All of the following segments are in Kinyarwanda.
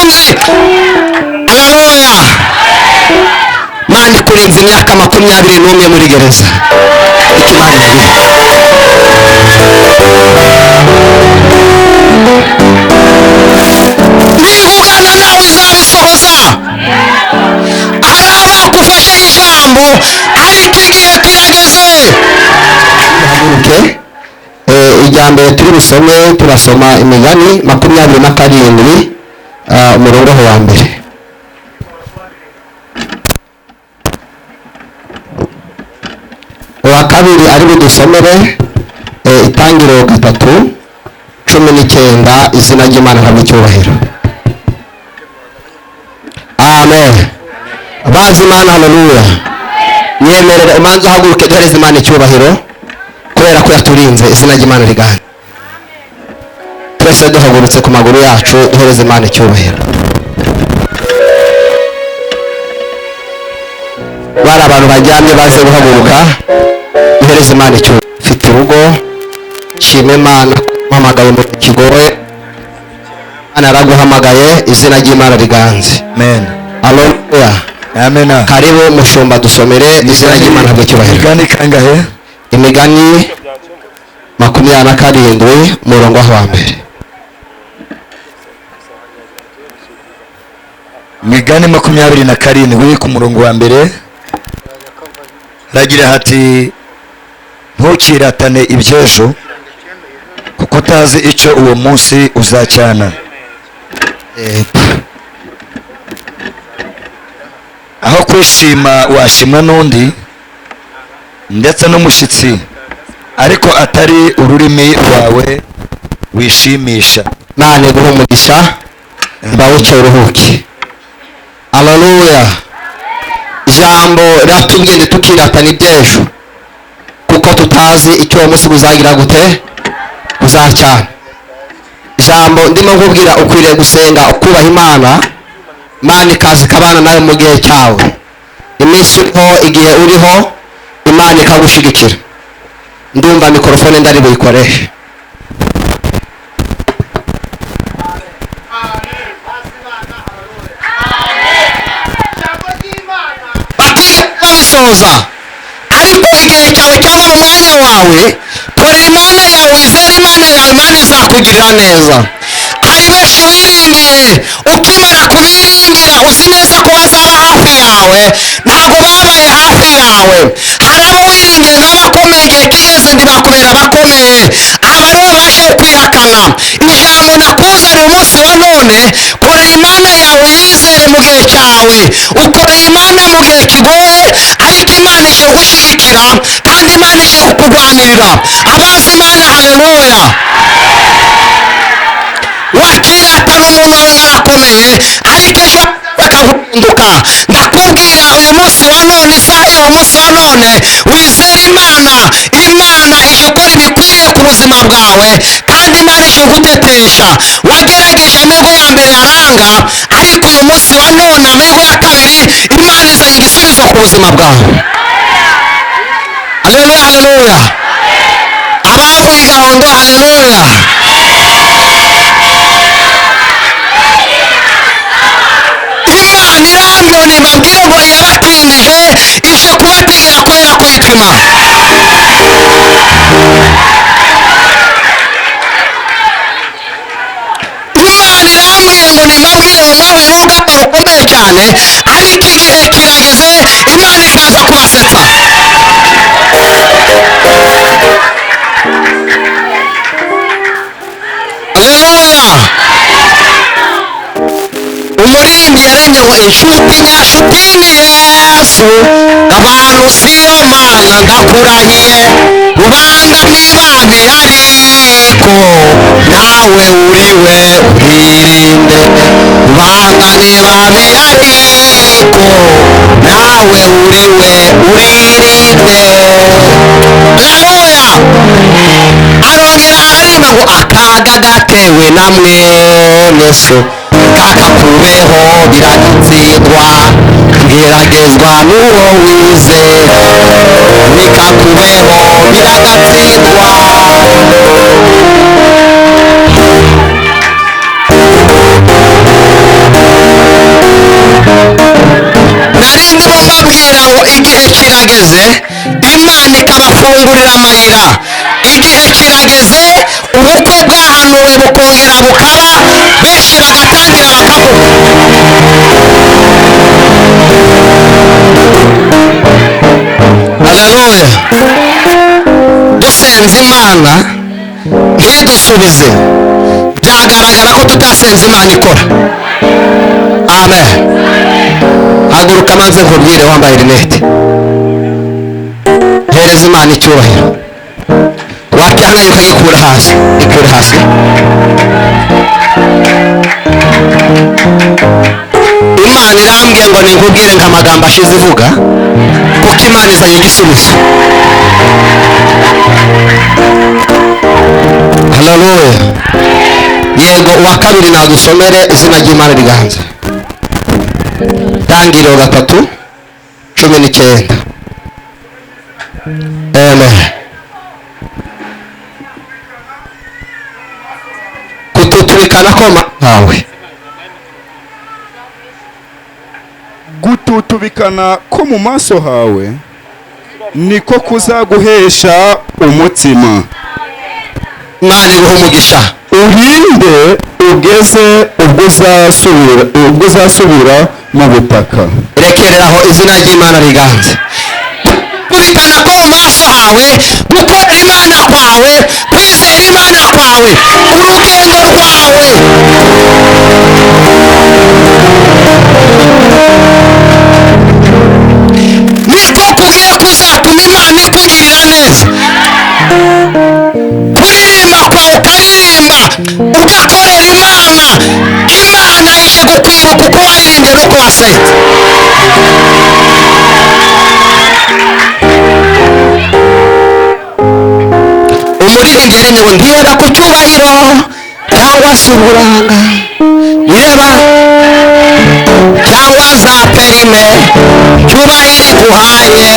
Sinzi. Haleluya. Imana ikurinze imyaka 21 muri gereza. Imana iguha. Nivugana nawe izabisohoza. Hari abagufashe ijambo ariko igihe kirageze. Haguruke. Ijya mbere turi busome, turasoma Imigani 27 umurongo wa mbere. Uwa kabiri ari budusomere Itangiriro 3:19. Izina ry'Imana rihabwe icyubahiro. Amen. Bazi Imana, haleluya. Nyemerera umanze uhaguruke duhereze Imana icyubahiro kubera ko yaturinze. Izina ry'Imana riganje. Twese duhagurutse ku maguru yacu duhereze Imana icyubahiro. Bari abantu baryamye baze guhaguruka duhereze Imana icyubahiro. Mfite urugo, nshima Imana mpamagaye mu kigoye. Imana yaraguhamagaye, izina ry'Imana riganze. Amen. Haleluya. Amen. Karibu mushumba dusomere izina ry'Imana rihabwe icyubahiro. Imigani kangahe? Imigani 27 umurongo wa mbere. Imigani 27 ku murongo wa mbere ragira hati: ntukiratane iby'ejo kuko utazi icyo uwo munsi uzacyana. Aho kwishima washimwa n'undi ndetse n'umushyitsi, ariko atari ururimi rwawe wishimisha. Imana iguhe umugisha, bawuce uruhuke. Haleluya. Ijambo riratubwiye tukiratana iby'ejo kuko tutazi icyo uwo munsi uzagira gute uzacyana. Ijambo ndimo nkubwira, ukwiriye gusenga ukubaha Imana, Imana ikaza ikabana nawe mu gihe cyawe, iminsi uriho, igihe uriho, Imana ikagushigikira. Ndumva mikorofone ndari buyikoreshe. Babisoza ariko igihe cyawe cyangwa mu mwanya wawe, korera Imana yawe, wizere Imana yawe, Imana izakugirira neza. Hari benshi wiringiye, ukimara kubiringira uzi neza ko bazaba hafi yawe, ntabwo babaye hafi yawe. Hari abo wiringiye nk'abakomeye, igihe kigeze ntibakubera abakomeye, aba aribo baje kwihakana. Ijambo nakuzaniye umunsi wa none, korera Imana yawe, yizere mu gihe cyawe, ukorera Imana mu gihe kigoye, ariko Imana ije kugushyigikira kandi Imana ije kukurwanirira. Abazi Imana, haleluya. Wakiratana umuntu wawe nk'arakomeye, ariko ejo bakaguhinduka. Ndakubwira uyu munsi wa none, isaha y'uyu munsi wa none, wizere Imana. Imana ije ikora ibikwiriye ku buzima bwawe kandi Imana ije kugutetesha. Wagerageje amahirwe ya mbere aranga, ariko uyu munsi wa none amahirwe ya kabiri, Imana izanye igisubizo ku buzima bwawe. Haleluya, haleluya. Abavuye Gahondo, haleluya. Imana irambona mbabwire ngo yabatindije ije kubategera kubera ko yitwa Imana. Imana irambwiye ngo nimbabwire ngo mwahuye n'urugamba rukomeye cyane, ariko igihe kirageze Imana ikaza kubasetsa. Haleluya. Umuririmbyi yarembye ngo inshuti nyashuti ni Yesu, abantu siyo Mana ndakurahiye, rubanda ni babi ariko nawe uriwe uririnde, rubanda ni babi ariko nawe uriwe uririnde. Haleluya. Arongera aririmba ngo akaga gatewe na mwene so kakakubeho biragatsindwa, geragezwa n'uwo wizera, bikakubeho biragatsindwa. Mbabwira ngo igihe kirageze Imana ikabafungurira amayira. Igihe kirageze ubukwe bwahanuwe bukongera bukaba, benshi bagatangira bakavuga. Haleluya. Dusenze Imana ntidusubize, byagaragara ko tutasenze Imana ikora. Amen. Haguruka maze nkubwire wambaye rinete, hereza Imana icyubahiro. Wacyanga ukagikura hasi, ikura hasi. Imana irambwiye ngo ninkubwire nka magambo ashize ivuga, kuko Imana izanye igisubizo. Haleluya. Yego, uwa kabiri nadusomere izina ry'Imana riganze. Tangiriro 3:19. Amen. Kututubikana ko hawe, gututubikana ko mu maso hawe niko kuzaguhesha umutsima. Imana iguhe umugisha. Urinde ugeze ubwo uzasubira mu butaka. Rekereraho izina ry'Imana riganze. Kubikana ko mu maso hawe, gukora Imana kwawe, kwizera Imana kwawe, urugendo rwawe. Niko kugiye kuzatuma Imana ikugirira neza. Kuririmba kwawe ukaririmba, ugakorera Imana, Imana ije kukwibuka uko waririmbye n'uko wasenze. Umuririmbyi yaririmbye ngo ntireba ku cyubahiro cyangwa se uburanga, ntireba cyangwa za perime, cyubahiro iguhaye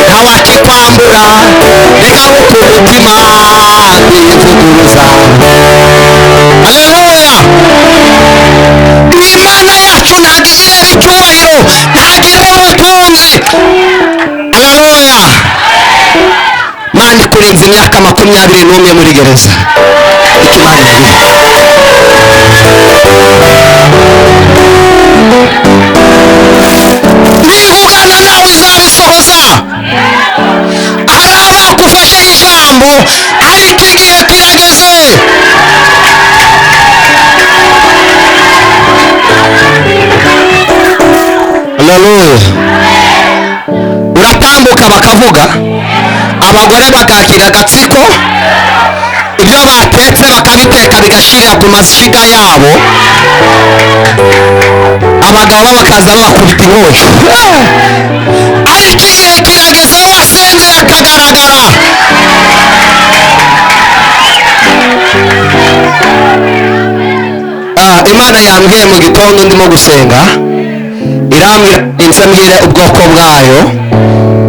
ntawakikwambura, reka ku mutima ntiyivuguruza. Haleluya. Imana yacu ntabwo ireba icyubahiro, ntabwo ireba ubutunzi. Haleluya. Imana ikurinze imyaka 21 muri gereza. Icyo Imana iguha. Nivugana nawe izabisohoza. Hari abagufashe ijambo, ariko igihe kirageze. Haleluya. Uratambuka bakavuga, abagore bakakira agatsiko, ibyo batetse bakabiteka bigashirira ku mashyiga yabo, abagabo bakaza babakubita inkonjo. Ariko igihe kirageze wasengeye akagaragara. Imana yambwiye mu gitondo ndimo gusenga, irambwira inze mbwire ubwoko bwayo,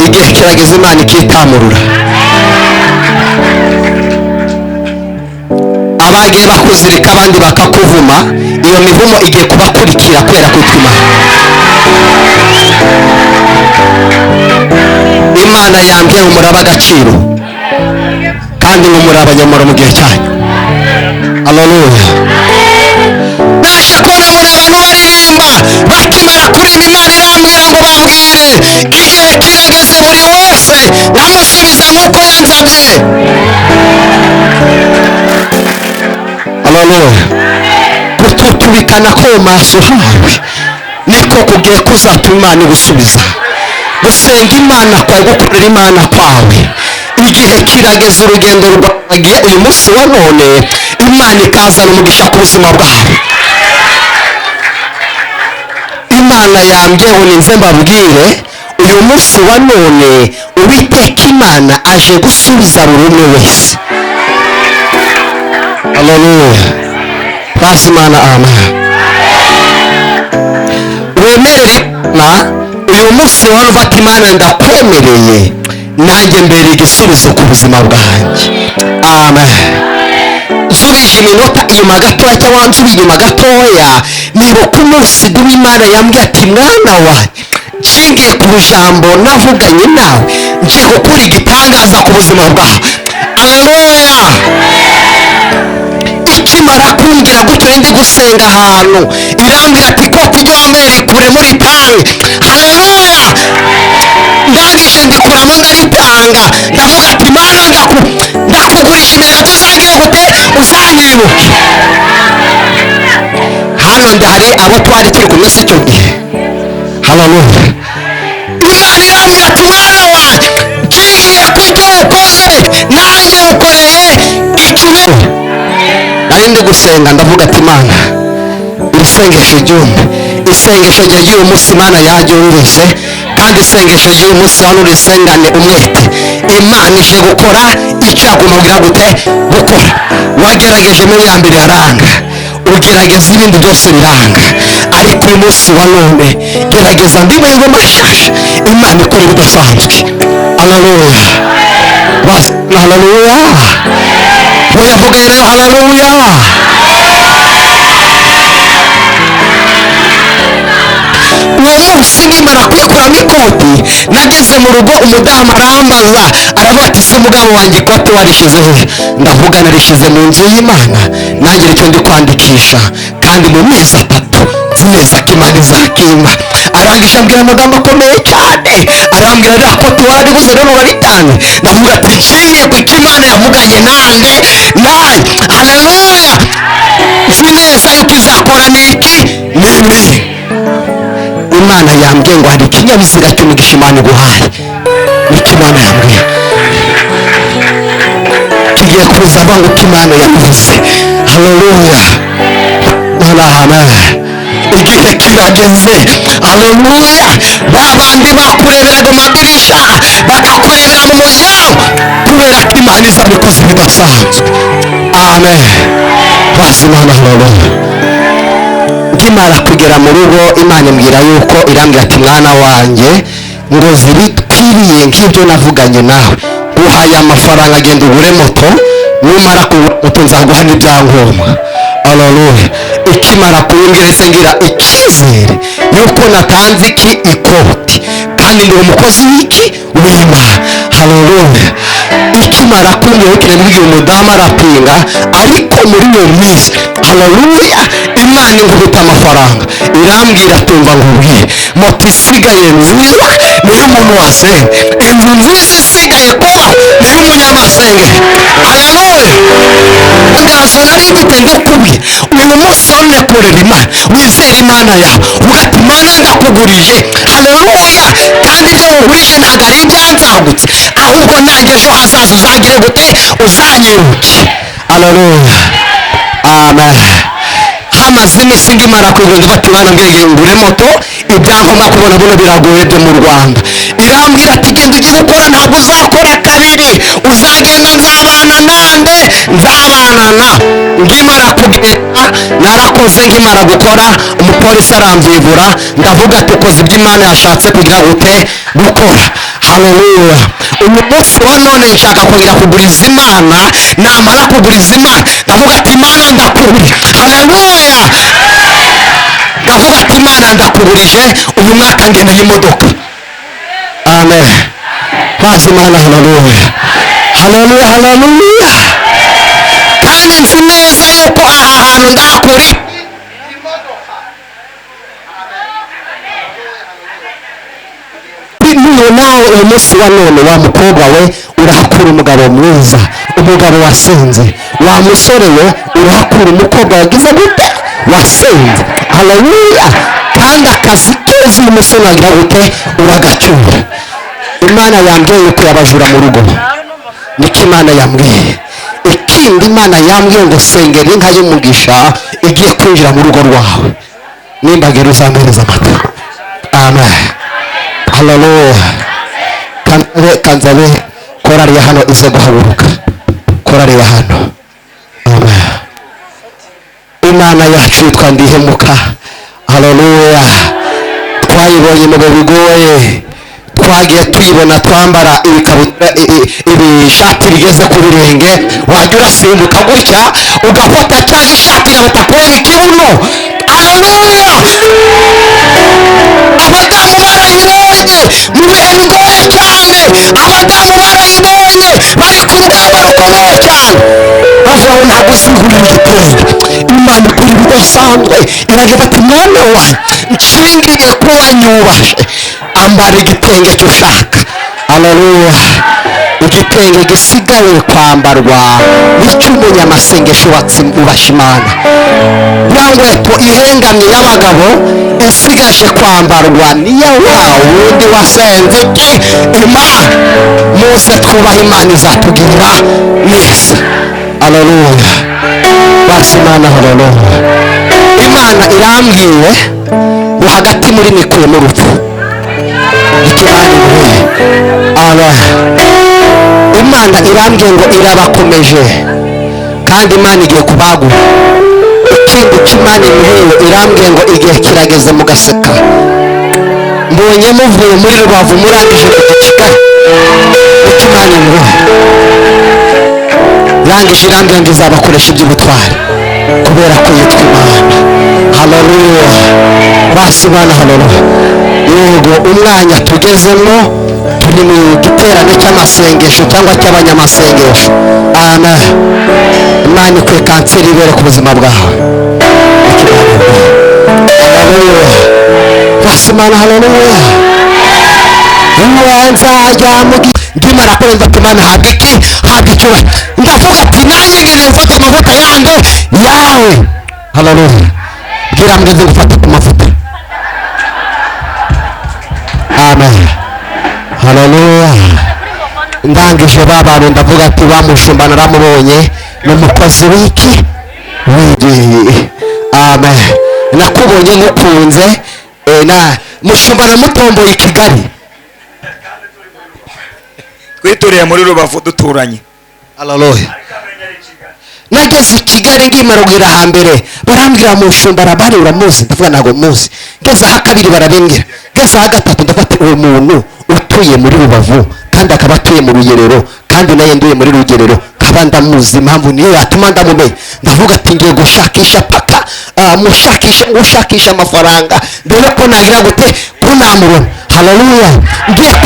igihe kirageze Imana ikitamurura. Abagiye bakuzirika abandi bakakuvuma, iyo mivumo igiye kubakurikira kubera kwitwa Imana. Imana yambwiye ngo murabe agaciro kandi ngo muri abanyamuro mu gihe cyanyu. Haleluya. Naje kubona muri abantu baririmba, bakimara kuririmba Imana irambwira ngo babwire igihe kirageze buri wese nkamusubiza nk'uko yansabye. Haleluya. Kututubikana ko mu maso hawe niko kugiye kuzatuma Imana igusubiza. Gusenga Imana kwawe, gukorera Imana kwawe, igihe kirageze urugendo rwagiye uyu munsi wa none, Imana ikazana umugisha ku buzima bwawe. Imana yambwiye ngo ninze mbabwire uyu munsi wa none, Uwiteka Imana aje gusubiza buri umwe wese. Haleluya. Praise Imana. Amen. Wemerere Imana uyu munsi wa none, ati Imana ndakwemereye nanjye mbere igisubizo ku buzima bwanjye. Amen. Nsubije iminota inyuma gatoya cyangwa nsubiye inyuma gatoya, nibuka umunsi w'Imana yambwiye ati mwana wanjye, Nshingiye ku ijambo navuganye nawe, ngiye gukora igitangaza ku buzima bwawe. Haleluya. Ikimara kumbwira gutyo ndi gusenga ahantu, irambwira ati ikoti ryo wambaye rikure muri tange. Haleluya. Ndangije ndikuramo ndaritanga, ndavuga ati Mana ndakugurisha imbere gato uzagira gute, uzanyibuke. Hano ndahari abo twari turi kumwe si icyo gihe. Haleluya. Imana irambwira ati mwana wanjye ngiye kubyo ukoze nanjye ukoreye ikibi. Nari ndi gusenga ndavuga ati Mana iri sengesho ryumve, isengesho ry'uyu munsi Imana yaryumvise, kandi isengesho ry'uyu munsi hano urisengane umwete. Imana ije gukora icyo yagomba gute gukora. Wagerageje muri ya mbere aranga, ugerageza ibindi byose biranga, ariko uyu munsi wa none gerageza andi mahirwe mashasha, Imana ikora ibidasanzwe. Haleluya. Haleluya. Muyavuge rero haleluya. Uwo munsi nkimara kwikuramo ikoti, nageze mu rugo umudamu arambaza aravuga ati se mugabo wanjye ikoti warishyize he? Ndavuga narishyize mu nzu y'Imana, nanjye icyo ndi kwandikisha, kandi mu mezi 3 nzi neza ko Imana izakimpa. Arangije ambwira amagambo akomeye cyane, arambwira ririya koti warariguze none uraritanze. Ndavuga ati nshingiye ku cyo Imana yavuganye nanjye nanjye. Haleluya. Nzi neza yuko izakora n'iki n'ibi. Imana yambwiye ngo hari ikinyabiziga cy'umugisha Imana iguhaye. Niko Imana yambwiye kigiye kuza banguka Imana yavuze. Haleluya. Amen. Igihe kirageze. Haleluya. Ba bandi bakureberaga mu madirisha, bakakurebera mu muryango, kubera ko Imana izabikoze bidasanzwe. Amen. Bazi Imana. Haleluya. Nkimara kugera mu rugo Imana imbwira yuko irambwira ati mwana wanjye ngo zibikwiriye nk'ibyo navuganye nawe, guhaye amafaranga genda ugure moto, numara kugura moto nzaguha n'ibyangombwa. Haleluya. Ikimara kumbwira ese ngira icyizere yuko natanze iki ikoti, kandi ndi umukozi w'iki w'Imana. Haleluya. Ikimara kumbwira yuko nabibwiye umudamu arapinga, ariko muri iyo minsi haleluya Imana inkubita amafaranga irambwira tumva nkubwiye moto isigaye nziza niyo umuntu wasenga, inzu nziza isigaye kubaho niyo umunyamasenge. Haleluya. Ndazo nari mfite ndakubwiye uyu munsi none korera Imana, wizere Imana yawe, uvuga ati Imana ndakugurije. Haleluya. Kandi ibyo ngurije ntabwo ari ibyanzagutse, ahubwo nanjye ejo hazaza uzagire gute, uzanyibuke. Haleluya. Amen. Hamaze iminsi ngimara kugura ndavuga Imana mbwiye ngure moto, ibyangombwa kubona buno biragoye byo mu Rwanda. Irambwira ati genda ujye gukora, ntabwo uzakora kabiri, uzagenda nzabana nande, nzabana na. Ngimara kugenda narakoze, ngimara gukora umupolisi aramvivura, ndavuga ati ukoze ibyo Imana yashatse kugira gute gukora. Haleluya. Uyu munsi wa none nshaka kongera kuguriza Imana, namara kuguriza Imana ndavuga ati Imana ndakugurije. Haleluya. Ndavuga ati Imana ndakugurije uyu mwaka ngeneye imodoka. Amen. Bazi Imana. Haleluya. Haleluya. Haleluya. Kandi nzi neza yuko aha hantu ndakuri niyo nawe uyu munsi wa none wa mukobwa we urahakura umugabo mwiza, umugabo wasenze, wa musore we urahakura umukobwa wagize gute wasenze. Haleluya. Kandi akazi keza uyu musore wagira gute uragacyura. Imana yambwiye yuko yabajura mu rugo, niko Imana yambwiye. Ikindi Imana yambwiye ngo sengera inka y'umugisha igiye kwinjira mu rugo rwawe, nimbagera uzampereza amata. Amen. Haleluya. Kanzabe korari ya hano ize guhaguruka, korari ya hano. Amen. Imana yacu yitwa Ndihemuka. Haleluya. Twayibonye mu bihe bigoye, twagiye tuyibona twambara ibikabutura ibishati bigeze ku birenge, wajya urasimbuka gutya ugafata cya gishati batakurenga ikibuno. Haleluya. Abadamu barayibonye. Barayibonye mu bihe bigoye cyane, abadamu barayibonye bari ku rugamba rukomeye cyane. Bavuga ngo ntabwo uzigurira igitenge. Imana ikora ibidasanzwe, iragira ati mwana wanjye nshingiye ko wanyubashe, ambara igitenge cyo ushaka. Haleluya. Igitenge gisigaye kwambarwa n'icy'umunyamasengesho ubasha Imana. Ya nkweto ihengamye y'abagabo isigaje kwambarwa niya wa wundi wasenze iki Imana. Muze twubahe Imana, izatugirira neza. Haleluya. Basi Imana, haleluya. Imana irambwiye ngo hagati muri mikuyemo urupfu. Ikimana imbwiye. Amen. Imana irambwiye ngo irabakomeje, kandi Imana igiye kubagura. Ikindi cy'Imana imbwiye, irambwiye ngo igihe kirageze mugaseka. Mbonye muvuye muri Rubavu murangije kujya Kigali. Icyo Imana imbwiye, irangije irambwiye ngo izabakoresha iby'ubutwari kubera ko yitwa Imana. Haleluya. Basi Imana, haleluya. Yego, umwanya tugezemo turi mu giterane cy'amasengesho cyangwa cy'abanyamasengesho. Amen. Imana ikwiye kanseri ibere ku buzima bwawe. Haleluya. Basi Imana, haleluya. Nzajya ndimara kurenza ati Imana habwa iki, habwa icyubahiro. Ndavuga ati nanjye ngiye gufata amavuta yanjye yawe. Haleluya. Bwira mugenzi gufata ku mavuta. Amen. Haleluya. Ndangije ba bantu ndavuga ati wa mushumba naramubonye ni umukozi w'iki w'igi. Amen. Nakubonye ngukunze, na mushumba namutomboye i Kigali. Twituriye muri Rubavu duturanye. Haleluya. Nageze i Kigali ngimara kugira hambere barambwira mushumba Rabani uramuzi? Ndavuga ntabwo muzi. Ngeze aha kabiri barabimbwira, ngeze aha gatatu ndavuga ati uwo muntu utuye muri Rubavu kandi akaba atuye mu Rugerero kandi naye nduye muri Rugerero nkaba ndamuzi, impamvu niyo yatuma ndamumenya. Ndavuga ati ngiye gushakisha paka, mushakisha amafaranga mbere ko nagira gute ko namubona. Haleluya. Ngiye